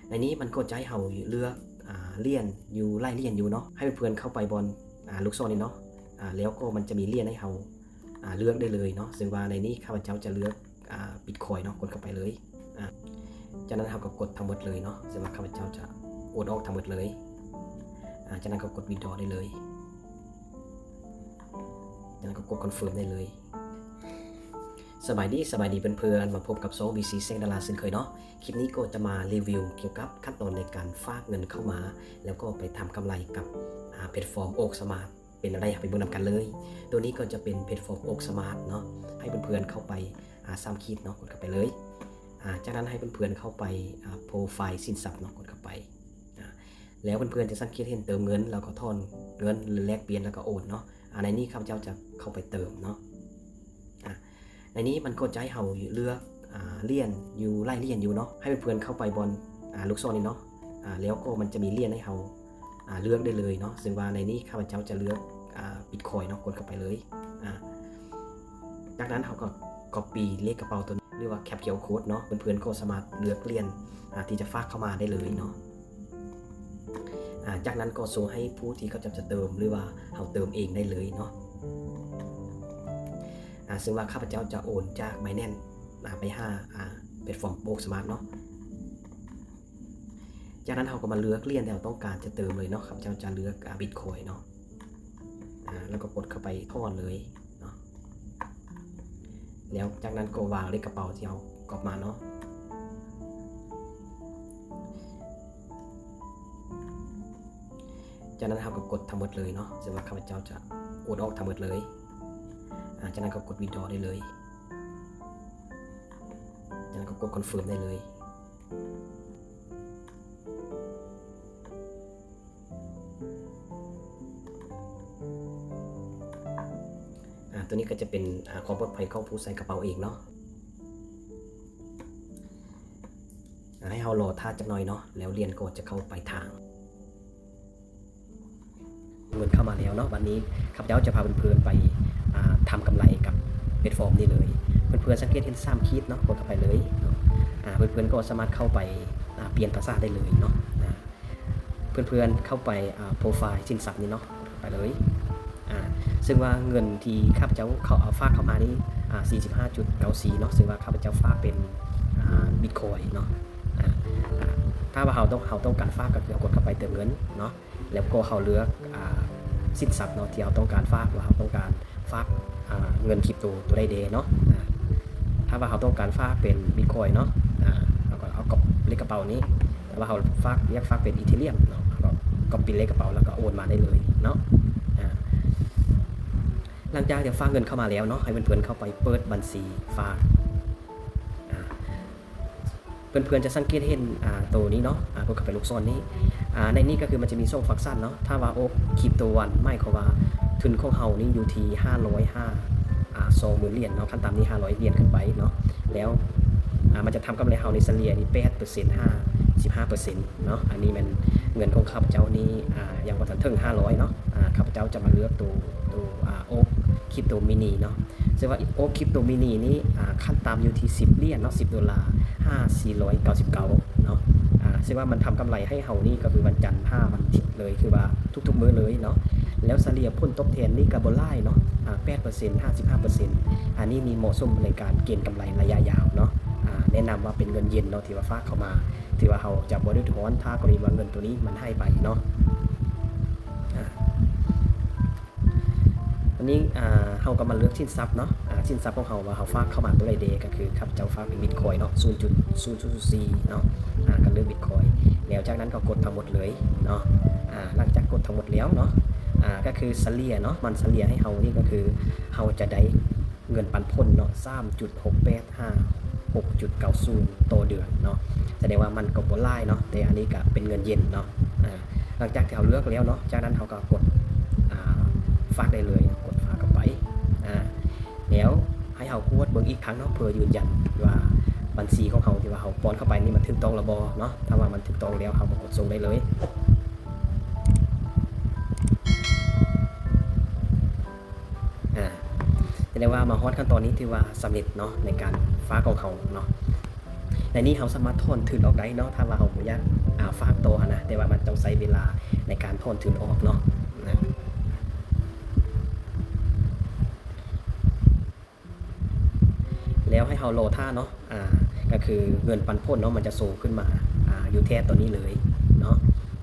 ໃນນີ້ມັນກໍຈະໃຫ້ເຮົາເລືອກ ອາ ຫຼຽນຢູ່ ຫຼາຍຫຼຽນຢູ່ເນາະ. ໃຫ້ເພື່ອນໆເຂົ້າໄປບ່ອນ ອາ ລູກສອນນີ້ເນາະ ອາ ແລ້ວກໍມັນຈະມີຫຼຽນໃຫ້ເຮົາ ອາ ເລືອກໄດ້ເລີຍເນາະ. ເຊິ່ງວ່າໃນນີ້ຂ້າພະເຈົ້າຈະເລືອກ ອາ ບິດຄອຍເນາະ, ກົດເຂົ້າໄປເລີຍ. ອາ ຈາກນັ້ນເຮົາກໍກົດທັງໝົດເລີຍເນາະ, ເຊິ່ງວ່າຂ້າພະເຈົ້າຈະໂອນອອກທັງໝົດເລີຍ. ອາ ຈາກນັ້ນກໍກົດວິດດຣໍໄດ້ເລີຍ. ຈາກນັ້ນກໍກົດຄອນເຟີມໄດ້ເລີຍ. ສະບາຍດີ, ສະບາຍດີເພື່ອນໆ, ມາພົບກັບຊ່ອງ ວີຊີ ແສງດາລາເຊັ່ນເຄີຍເນາະ. ຄລິບນີ້ກໍຈະມາຣີວິວກ່ຽວກັບຂັ້ນຕອນໃນການຝາກເງິນເຂົ້າມາ ແລ້ວກໍໄປທຳກຳໄລກັບ ອາ ແພລດຟອມໂອກສະມາດ ເປັນແນວໃດ ເຮົາໄປເບິ່ງນຳກັນເລີຍ. ໂຕນີ້ກໍຈະເປັນແພລດຟອມໂອກສະມາດເນາະ, ໃຫ້ເພື່ອນໆເຂົ້າໄປ ອາ ສາມຂີດເນາະ, ກົດເຂົ້າໄປເລີຍ. ອາ ຈາກນັ້ນໃຫ້ເພື່ອນໆເຂົ້າໄປ ອາ ໂປຣໄຟລ໌ສິນຊັບເນາະ, ກົດເຂົ້າໄປ. ອາ ແລ້ວເພື່ອນໆຈະສັງເກດເຫັນເຕີມເງິນ ແລ້ວກໍຖອນເງິນ ແລກປ່ຽນ ແລ້ວກໍໂອນເນາະ. ອາ ໃນນີ້ຂ້າພະເຈົ້າຈະເຂົ້າໄປເຕີມເນາະ. ອາ ໃນນີ້ມັນກໍຈະໃຫ້ເຮົາເລືອກ ອາ ຫຼຽນຢູ່ ຫຼາຍຫຼຽນຢູ່ເນາະ. ໃຫ້ເພື່ອນໆເຂົ້າໄປບ່ອນ ອາ ລູກສອນນີ້ເນາະ ອາ ແລ້ວກໍມັນຈະມີຫຼຽນໃຫ້ເຮົາ ອາ ເລືອກໄດ້ເລີຍເນາະ. ເຊິ່ງວ່າໃນນີ້ຂ້າພະເຈົ້າຈະເລືອກ ອາ ບິດຄອຍເນາະ, ກົດເຂົ້າໄປເລີຍ. ອາ ຈາກນັ້ນເຮົາກໍກັອບປີ້ເລກກະເປົາໂຕນີ້ ຫຼືວ່າແຄັບຄິວອາໂຄດເນາະ. ເພື່ອນໆກໍສາມາດເລືອກຫຼຽນ ອາ ທີ່ຈະຝາກເຂົ້າມາໄດ້ເລີຍເນາະ. ອາ ຈາກນັ້ນກໍສົ່ງໃຫ້ຜູ້ທີ່ເຂົາເຈົ້າຈະເຕີມ ຫຼືວ່າເຮົາເຕີມເອງໄດ້ເລີຍເນາະ. ອາ ເຊິ່ງວ່າຂ້າພະເຈົ້າຈະໂອນຈາກໄບແນນ ອາ ໄປຫາ ອາ ແພລດຟອມໂອກສະມາດເນາະ. ຈາກນັ້ນເຮົາກໍມາເລືອກຫຼຽນທີ່ເຮົາຕ້ອງການຈະເຕີມເລີຍເນາະ. ຂ້າພະເຈົ້າຈະເລືອກ ອາ ບິດຄອຍເນາະ. ອາ ແລ້ວກໍກົດເຂົ້າໄປຖອນເລີຍເນາະ. ແລ້ວຈາກນັ້ນກໍວາງເລກກະເປົາທີ່ເຮົາກັອບມາເນາະ. ຈາກນັ້ນເຮົາກໍກົດທັງໝົດເລີຍເນາະ, ເຊິ່ງວ່າຂ້າພະເຈົ້າຈະໂອນອອກທັງໝົດເລີຍ. ອາ ຈາກນັ້ນກໍກົດວິດດຣໍໄດ້ເລີຍ. ຈາກນັ້ນກໍກົດຄອນເຟີມໄດ້ເລີຍ. ອາ ໂຕນີ້ກໍຈະເປັນ ອາ ຄວາມປອດໄພຂອງຜູ້ໃສ່ກະເປົາເອງເນາະ. ອາ ໃຫ້ເຮົາລໍຖ້າຈັກໜ່ອຍເນາະ, ແລ້ວຫຼຽນກໍຈະເຂົ້າປາຍທາງ. ເງິນເຂົ້າມາແລ້ວເນາະ, ບັດນີ້ຂ້າພະເຈົ້າຈະພາເພື່ອນໆໄປ ອາ ທຳກຳໄລກັບແພລດຟອມນີ້ເລີຍ. ເພື່ອນໆສັງເກດເຫັນສາມຂີດເນາະ, ກົດເຂົ້າໄປເລີຍເນາະ. ອາ ເພື່ອນໆກໍສາມາດເຂົ້າໄປ ອາ ປ່ຽນພາສາໄດ້ເລີຍເນາະ. ອາ ເພື່ອນໆເຂົ້າໄປ ອາ ໂປຣໄຟລ໌ສິນຊັບນີ້ເນາະ, ກົດເຂົ້າໄປເລີຍ. ອາ ເຊິ່ງວ່າເງິນທີ່ຂ້າພະເຈົ້າເຂົ້າ ເອົາ ຝາກເຂົ້າມານີ້ ອາ ສີ່ສິບຫ້າຈຸດເກົ້າສີ່ເນາະ, ເຊິ່ງວ່າຂ້າພະເຈົ້າຝາກເປັນ ອາ ບິດຄອຍເນາະ. ອາ ອາ ຖ້າວ່າເຮົາຕ້ອງ ເຮົາຕ້ອງການຝາກ ກໍຄືເຮົາກົດເຂົ້າໄປເຕີມເງິນເນາະ. ແລ້ວກໍເຮົາເລືອກ ອາ ສິນຊັບເນາະ ທີ່ເຮົາຕ້ອງການຝາກ ວ່າເຮົາຕ້ອງການຝາກ ອາ ເງິນຄຣິບໂຕ ໂຕໃດແດ່ເນາະ. ອາ ຖ້າວ່າເຮົາຕ້ອງການຝາກເປັນບິດຄອຍເນາະ ອາ ເຮົາກໍເອົາກັອບເລກກະເປົານີ້. ຖ້າວ່າເຮົາຝາກ ຢາກຝາກເປັນອີເທີຣຽມເນາະ ເຮົາກໍກັອບປີ້ເລກກະເປົາ ແລ້ວກໍໂອນມາໄດ້ເລີຍເນາະ. ອາ ຫຼັງຈາກທີ່ຝາກເງິນເຂົ້າມາແລ້ວເນາະ ໃຫ້ເພື່ອນໆເຂົ້າໄປເປີດບັນຊີຝາກ. ອາ ເພື່ອນໆຈະສັງເກດເຫັນ ອາ ໂຕນີ້ເນາະ ອາ ກົດເຂົ້າໄປລູກສອນນີ້. ອາ ໃນນີ້ກໍຄືມັນຈະມີສອງຟັງຊັນເນາະ. ຖ້າວ່າໂອກຄຣິບໂຕວັນ ໝາຍຄວາມວ່າທຶນຂອງເຮົານີ້ຢູ່ທີ່ຫ້າຮ້ອຍຫາ ອາ ສອງໝື່ນຫຼຽນເນາະ, ຂັ້ນຕ່ຳນີ້ຫ້າຮ້ອຍຫຼຽນຂຶ້ນໄປເນາະ. ແລ້ວ ອາ ມັນຈະທຳກຳໄລເຮົາໃນສະເລ່ຍນີ້ແປດເປີເຊັນຫາສິບຫ້າເປີເຊັນເນາະ. ອັນນີ້ແມ່ນເງິນຂອງຂ້າພະເຈົ້ານີ້ ອາ ຍັງບໍ່ທັນເຖິງຫ້າຮ້ອຍເນາະ. ອາ ຂ້າພະເຈົ້າຈະມາເລືອກໂຕ ໂຕ ອາ ໂອກຄຣິບໂຕມິນີເນາະ. ເຊິ່ງວ່າໂອກຄຣິບໂຕມິນີນີ້ ອາ ຂັ້ນຕ່ຳຢູ່ທີ່ສິບຫຼຽນເນາະ, ສິບໂດລາ ຫາ ສີ່ຮ້ອຍເກົ້າສິບເກົ້າເນາະ. ອາ ເຊິ່ງວ່າມັນທຳກຳໄລໃຫ້ເຮົານີ້ກໍຄືວັນຈັນຫາວັນທິດເລີຍ, ຄືວ່າທຸກໆມື້ເລີຍເນາະ. ແລ້ວສະເລ່ຍຜົນຕອບແທນນີ້ກໍບໍ່ຫຼາຍເນາະ, ອາ ແປດເປີເຊັນ ຫາ ສິບຫ້າເປີເຊັນ. ອັນນີ້ນີ້ເໝາະສົມໃນການເກັງກຳໄລໄລຍະຍາວເນາະ. ອາ ແນະນຳວ່າເປັນເງິນເຢັນເນາະ ທີ່ວ່າຝາກເຂົ້າມາ, ທີ່ວ່າເຮົາຈະບໍ່ເດືອດຮ້ອນ ຖ້າກໍລະນີວ່າເງິນໂຕນີ້ມັນຫາຍໄປເນາະ. ອາ ອັນນີ້ ອາ ເຮົາກໍມາເລືອກສິນຊັບເນາະ. ອາ ສິນຊັບຂອງເຮົາວ່າເຮົາຝາກເຂົ້າມາໂຕໃດແດ່, ກໍຄືຂ້າພະເຈົ້າຝາກເປັນບິດຄອຍເນາະ ສູນຈຸດສູນສູນສີ່ເນາະ. ອາ ກໍເລືອກບິດຄອຍ ແລ້ວຈາກນັ້ນກໍກົດທັງໝົດເລີຍເນາະ. ອາ ຫຼັງຈາກກົດທັງໝົດແລ້ວເນາະ ອາ ກໍຄືສະເລ່ຍເນາະ, ມັນສະເລ່ຍໃຫ້ເຮົານີ້ກໍຄືເຮົາຈະໄດ້ເງິນປັນຜົນເນາະ ສາມຈຸດຫົກແປດ ຫາ ຫົກຈຸດເກົ້າສູນຕໍ່ເດືອນເນາະ. ສະແດງວ່າມັນກໍບໍ່ຫຼາຍເນາະ, ແຕ່ອັນນີ້ກໍເປັນເງິນເຢັນເນາະ. ອາ ຫຼັງຈາກທີ່ເຮົາເລືອກແລ້ວເນາະ, ຈາກນັ້ນເຮົາກໍກົດ ອາ ຝາກໄດ້ເລີຍ, ກົດຝາກເຂົ້າໄປ. ອາ ແລ້ວໃຫ້ເຮົາກວດເບິ່ງອີກຄັ້ງເນາະ ເພື່ອຢືນຢັນວ່າບັນຊີຂອງເຮົາທີ່ວ່າເຮົາປ້ອນເຂົ້າໄປນີ້ມັນຖືກຕ້ອງແລ້ວບໍ່ເນາະ. ຖ້າວ່າມັນຖືກຕ້ອງແລ້ວ ເຮົາກໍກົດສົ່ງໄດ້ເລີຍ. ອາ ສະແດງວ່າມາຮອດຂັ້ນຕອນນີ້ຖືວ່າສຳເລັດເນາະ ໃນການຝາກຂອງເຮົາເນາະ. ໃນນີ້ເຮົາສາມາດຖອນທຶນອອກໄດ້ເນາະ ຖ້າວ່າເຮົາບໍ່ຢາກ ອ່າ ຝາກຕໍ່ຫັ້ນນະ ແຕ່ວ່າມັນຕ້ອງໃຊ້ເວລາໃນການຖອນທຶນອອກເນາະ ນະ ແລ້ວໃຫ້ເຮົາລໍຖ້າເນາະ ອ່າ ກໍຄືເງິນປັນຜົນເນາະ ມັນຈະໂຊຂຶ້ນມາ ອ່າ ຢູ່ແຖບຕົວນີ້ເລີຍເນາະ.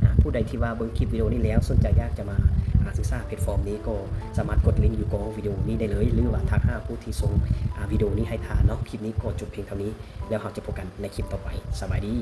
ອ່າ ຜູ້ໃດທີ່ວ່າເບິ່ງຄລິບວິດີໂອນີ້ແລ້ວ ສົນໃຈຢາກຈະມາ ອ່າ ສຶກສາແພລດຟອມນີ້ ກໍສາມາດກົດລິງຢູ່ກ້ອງວິດີໂອນີ້ໄດ້ເລີຍ ຫຼືວ່າທັກຫາຜູ້ທີ່ສົ່ງ ອ່າ ວິດີໂອນີ້ໃຫ້ທ່ານເນາະ. ຄລິບນີ້ກໍຈົບພຽງເທົ່ານີ້ ແລ້ວເຮົາຈະພົບກັນໃນຄລິບຕໍ່ໄປ. ສະບາຍດີ.